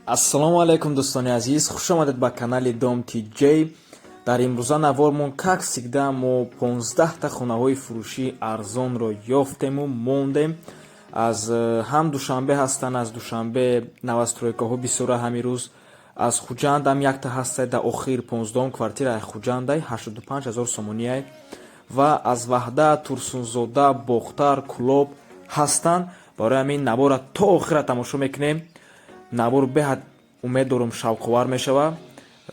Ассалому алайкум, дӯстони азиз, хуш омадед ба канали Дом ТJ. Дар имрӯза навормон, как всегда, мо 15та хонаҳои фурӯшии арзонро ёфтему мондем. Аз ҳам Душанбе ҳастанд, аз Душанбе новостройкаҳо бисёра ҳамин рӯз, аз Хуҷандам якта ҳастай. Дар охир 15-ум квартираи Хуҷандай, 85 ҳазор сомониай, ва аз Ваҳдат, Турсунзода, Бохтар, Кулоб ҳастанд. Барои ҳамин навора то охира тамошо мекунем. Навор беҳад, умед дорум, шавқовар мешавад.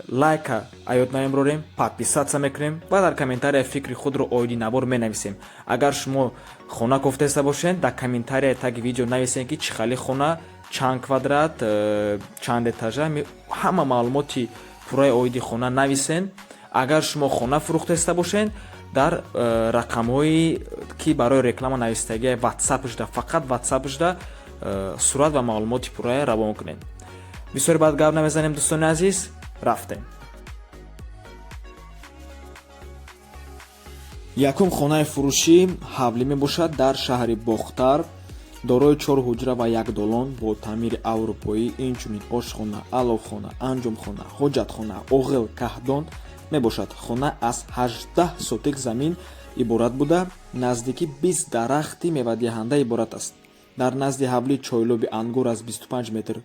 Лайка аёд намебарорем, подписаться мекунем ва дар комментария фикри худро оиди навор менависем. Агар шумо хона кофтаиста бошед, дар комментария таги видео нависем, ки чӣ хали хона, чанд квадрат, чанд этажа, ҳама маълумоти пурраи оиди хона нависен. Агар шумо хона фурӯхтаиста бошед, дар рақамҳое ки барои реклама навистагия, ватсапшда, фақат ватсапшда сурат ва маълумоти пуррая равон кунед. Бисёре баъд гап намезанем, дӯстони азиз, рафтем. Якум хонаи фурӯшӣ ҳавлӣ мебошад дар шаҳри Бохтар, дорои чор ҳуҷра ва як долон бо таъмири аврупоӣ, инчунин ошхона, аловхона, анҷомхона, ҳоҷатхона, оғил, каҳдон мебошад. Хона аз 18 сотик замин иборат буда, наздики 20 дарахти мевадиҳанда иборат аст. Дар назди ҳавлӣ чойлоби ангур аз 25 метр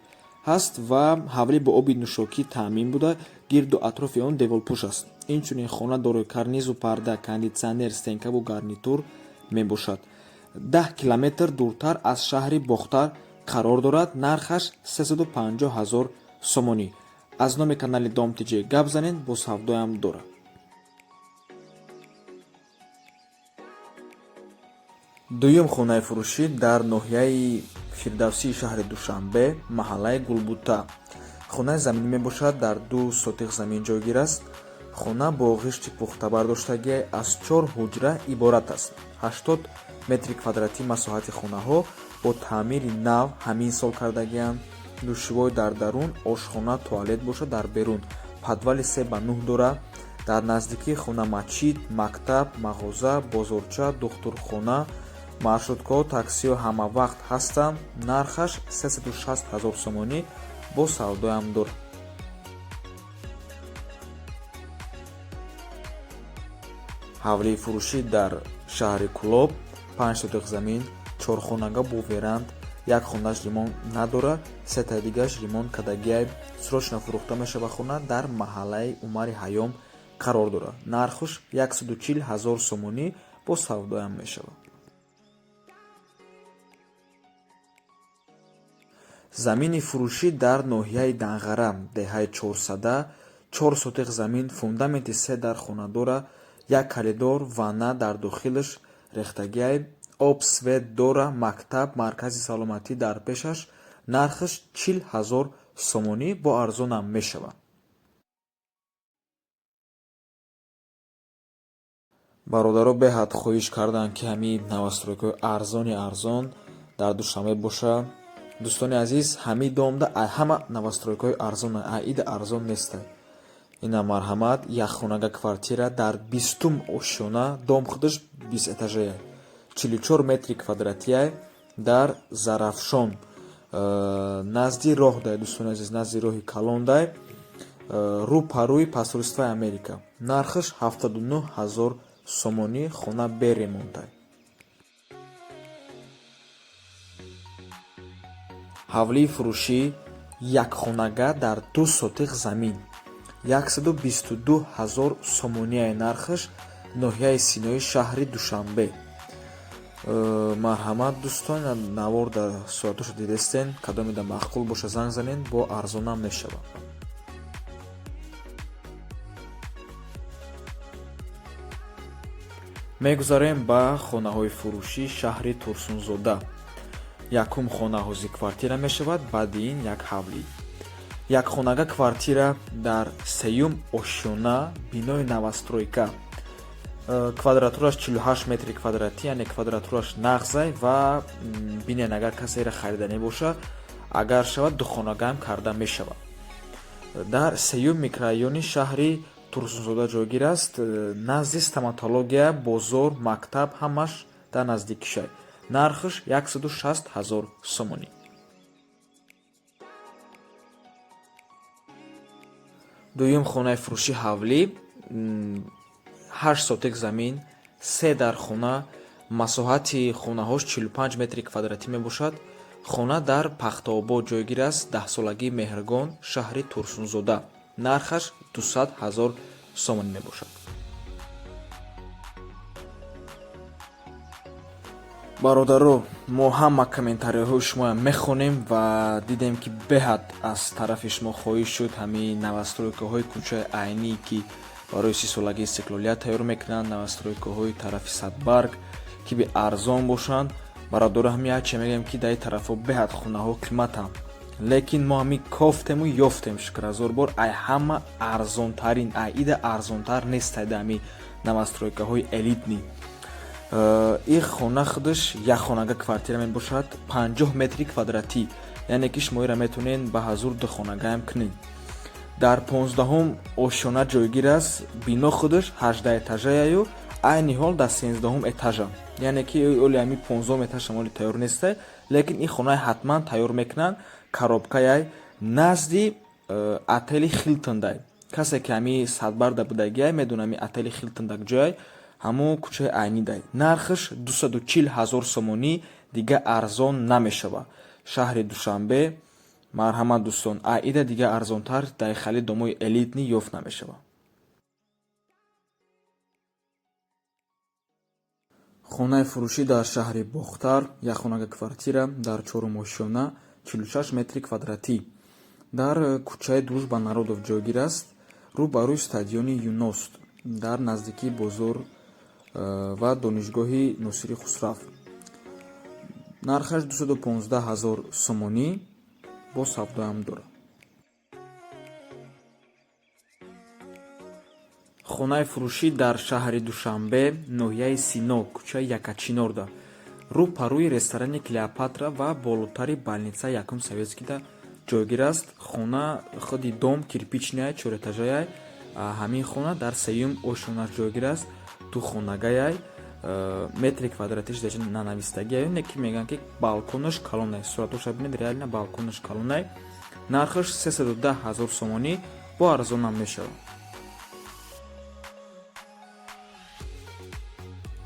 ҳаст ва ҳавлӣ бо оби нӯшокӣ таъмин буда, гирду атрофи он деворпӯш аст. Инчунин хона дорои карнизу парда, кондитсионер, стенкаву гарнитур мебошад. 10 километр дуртар аз шаҳри Бохтар қарор дорад. Нархаш 350 ҳазор сомонӣ. Аз номи канали Дом ТJ гап занед, бо савдоям дорад. Дуюм хонаи фурӯшӣ дар ноҳияи Фирдавсии шаҳри Душанбе, маҳаллаи Гулбута, хонаи заминӣ мебошад, дар 2 сотиқ замин ҷойгир аст. Хона бо ғишти пухта бардоштагӣ, аз чор ҳуҷра иборат аст. 80 метри квадратӣ масоҳати хонаҳо, бо таъмири нав, ҳамин сол кардагианд. Душевой дар дарун, ошхона, туалет бошад дар берун. Подвали 3 ба 9 дорад. Дар наздикии хона масҷид, мактаб, мағоза, бозорча, духтурхона, маршруткаҳо, таксиҳо ҳамавақт ҳастанд. Нархаш 360 ҳазор сомонӣ, бо савдоям дорад. Ҳавлии фурӯшӣ дар шаҳри Кулоб, 5 сотиқ замин, чорхонага бо веранд, як хонааш ремонт надорад, сетаи дигараш ремонт кардагиай, срочно фурӯхта мешавад. Хона дар маҳаллаи Умари Ҳайём қарор дорад. Нархаш 140 ҳазор сомонӣ, бо савдоям мешавад. Замини фурӯшӣ дар ноҳияи Данғара, деҳаи Чорсада, 4 сотиқ замин, фундаменти се дар хона дора, як коридор, ванна дар дохилаш рехтагиай, об, свет дора, мактаб, маркази саломатӣ дар пешаш. Нархаш 40 ҳазор сомонӣ, бо арзонам мешавад. Бародаро беҳад хоҳиш карданд, ки ҳамин новостройкаҳои арзони арзон дар Душанбе бошад. Дӯстони азиз, ҳамин домда ҳама новостройкаҳои арзон, аида арзон нестай. Ина, марҳамат, якхонага квартира дар 20-ум ошёна, дом худаш бистэтажая, 44 метри квадратияй, дар Зарафшон, назди роҳ дай, дӯстони азиз, назди роҳи калон дай, рӯ парӯи посольствои Америка. Нархаш 79 ҳазор сомонӣ, хона бе ремонтай. Ҳавлии фурӯшӣ якхонага дар 2 сотиқ замин, 122 ҳазор сомонияи нархаш, ноҳияи Синои шаҳри Душанбе. Марҳамат, дӯстон, навор дар суратошо дидестен, кадомеда маъқул боша, занг занед, бо арзонам мешавад. Мегузарем ба хонаҳои фурӯшӣ шаҳри Турсунзода. Якум хона ҳозир квартира мешавад, баъди ин як ҳавлӣ. Якхонага квартира дар сеюм ошёна, бинои новостройка, квадратураш 48 метри квадратӣ, яъне квадратураш нағзай. Ва бинен, агар касеро хариданӣ боша, агар шавад, духонагаам карда мешавад. Дар сеюм микрорайони шаҳри Турсунзода ҷойгир аст, назди стоматология, бозор, мактаб, ҳамаш дар наздикишай. Нархаш 160 ҳазор сомонӣ. Дуюм хонаи фурӯшӣ ҳавлӣ, 8 сотик замин, се дар хона, масоҳати хонаҳош 45 метри квадратӣ мебошад. Хона дар Пахтаобод ҷойгир аст, даҳсолагии Меҳргон, шаҳри Турсунзода. Нархаш 200 ҳазор сомонӣ мебошад. Бародаро, мо ҳама комментарияҳои шумоям мехонем ва дидем, ки беҳад аз тарафи шумо хоҳиш шуд ҳамин новостройкаҳои кӯчаи Айнӣ, ки барои 30-солагии истиқлолият тайёр мекунанд, новостройкаҳои тарафи Садбарг, ки би арзон бошанд. Бародаро, ҳами яче мегӯем, ки дар ин тарафҳо беҳад хонаҳо қиматанд, лекин мо ҳами кофтему ёфтем, шукр ҳазор бор, ай ҳама арзонтарин, ай ида арзонтар нестай да ҳами новостройкаҳои элитный. Ин хона худаш як хонага квартира мебошад, 50 метри квадратӣ, яъне ки шумо инро метавонед ба ҳазур духонагаам кунед. Дар 15-ум ошёна ҷойгир аст. Бино худаш 18 этажаяю айни ҳол дар 13-ум этажа, яъне ки оли ҳами 15-ум этажам оли тайёр нестай, лекин ин хонаи ҳатман тайёр мекунанд. Коробкаяй, назди отели Хилтондай. Касе ки ҳами Садбарда будагиай, медона, ҳами отели Хилтон дар ҷояй, ҳамун кӯчаи Айнидай. Нархаш 240 ҳазор сомонӣ, дига арзон намешавад. Шаҳри Душанбе, марҳамат, дӯстон, аида дига арзонтар дар хали домои элитный ёфт намешавад. Хонаи фурӯшӣ дар шаҳри Бохтар, як хонага квартира дар чорум ошёна, 46 метри квадратӣ, дар кӯчаи Дружба народов ҷойгир аст, рӯ ба рӯи стадиони Юност, дар наздикии бозор ва донишгоҳи Носири Хусрав. Нархаш 215 ҳазор сомонӣ, бо савдоам дорад. Хонаи фурӯшӣ дар шаҳри Душанбе, ноҳияи Сино, кӯчаи Якачинорда, рӯ па рӯи ресторани Клеопатра ва болотари больницаи якум Советскийда ҷойгир аст. Хона худи дом кирпичныяй, чорэтажаяй. Ҳамин хона дар сеюм ошёнаш ҷойгир аст, ду хонагаяй. Метри квадратиш даҷа нанавистагиаю, не ки мегӯянд, ки балконаш калонай. Суратоша бинед, реально балконаш калонай. Нархаш 310 ҳазор сомонӣ, бо арзонам мешавад.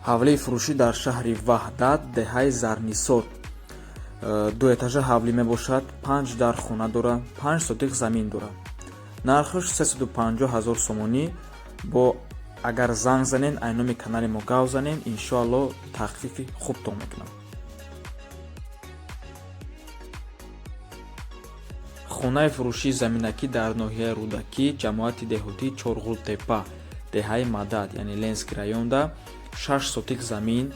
Ҳавлии фурӯшӣ дар шаҳри Ваҳдат, деҳаи Зарнисор, дуэтажа ҳавлӣ мебошад, панҷ дар хона дора, 5 сотих замин дорад. Нархаш 350 ҳазор сомонӣ. Бо агар занг занен, ай номи канали мо гав занем, иншоалло, тахфифи хубтон мекунам. Хонаи фурӯшии заминакӣ дар ноҳияи Рӯдакӣ, ҷамоати деҳотии Чорғултепа, деҳаи Мадад, яъне Ленинский районда, 6 сотик замин,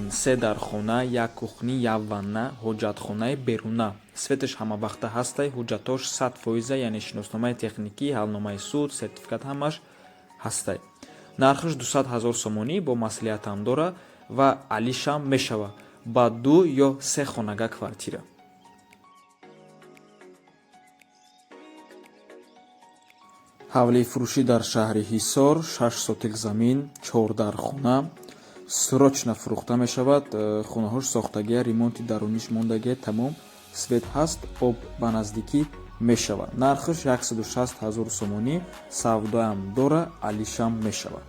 се дар хона, як кухня, як ванна, ҳоҷатхонаи беруна, светаш ҳамавақта ҳастай. Ҳуҷҷатош 100%, яъне шиносномаи техникӣ, ҳалномаи суд, сертификат, ҳамаш ҳастай. Нархаш 200 ҳазор сомонӣ, бо маслиҳатам дора ва алишам мешавад ба ду ё се хонага квартира. Ҳавлии фурӯшӣ дар шаҳри Ҳисор, 6 сотик замин, чор дар хона, срочно фурӯхта мешавад. Хонаҳош сохтагия, ремонти даруниш мондагия, тамом. Свет ҳаст, об ба наздикӣ мешавад. Нархаш 160 ҳазор сомонӣ, савдоам дора, алишам мешавад.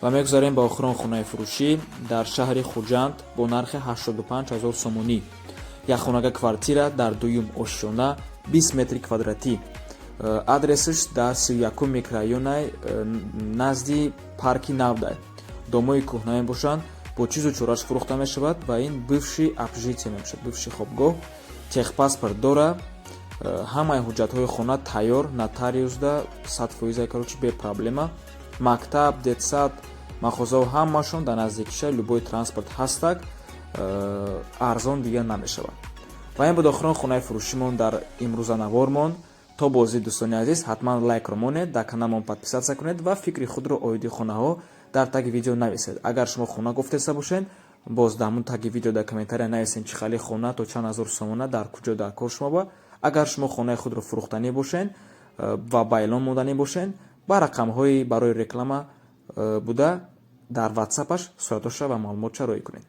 Ва мегузарем ба охирон хонаи фурӯшӣ дар шаҳри Хуҷанд бо нархи 85 ҳазор сомонӣ, як хонага квартира дар дуюм ошёна, 20 метри квадратӣ. Адресаш дар 31-ум микрорайонай, назди парки Навдай. Домои кӯҳна мебошанд, бо чизу чораш фурӯхта мешавад ва ин бывший общежитие мебошад, бывший хобгоҳ. Техпаспорт дора, ҳамаи ҳуҷҷатҳои хона тайёр, нотариусда 100%, короче, бе проблема. Мактаб, детсад, мағозаҳо ҳамашон дар наздикиша, любой транспорт ҳастак. Арзон дига намешавад. Ва ин буд охирон хонаи фурӯшимон дар имрӯза навормон. То бозӣ, дӯстони азиз, ҳатман лайкро монед, дар каналмон подписаться кунед ва фикри худро оиди хонаҳо дар таги видео нависед. Агар шумо хона гуфтеста бошед, боз дар ҳамун таги видео дар комментария нависед, чӣ хали хона, то чанд ҳазор сомона, дар куҷо дар кор шумо ба. Агар шумо хонаи худро фурӯхтанӣ бошед ва ба эълон монданӣ бошед, ба рақамҳои барои реклама буда дар ватсапаш суратоша ва маълумотша роӣ кунед.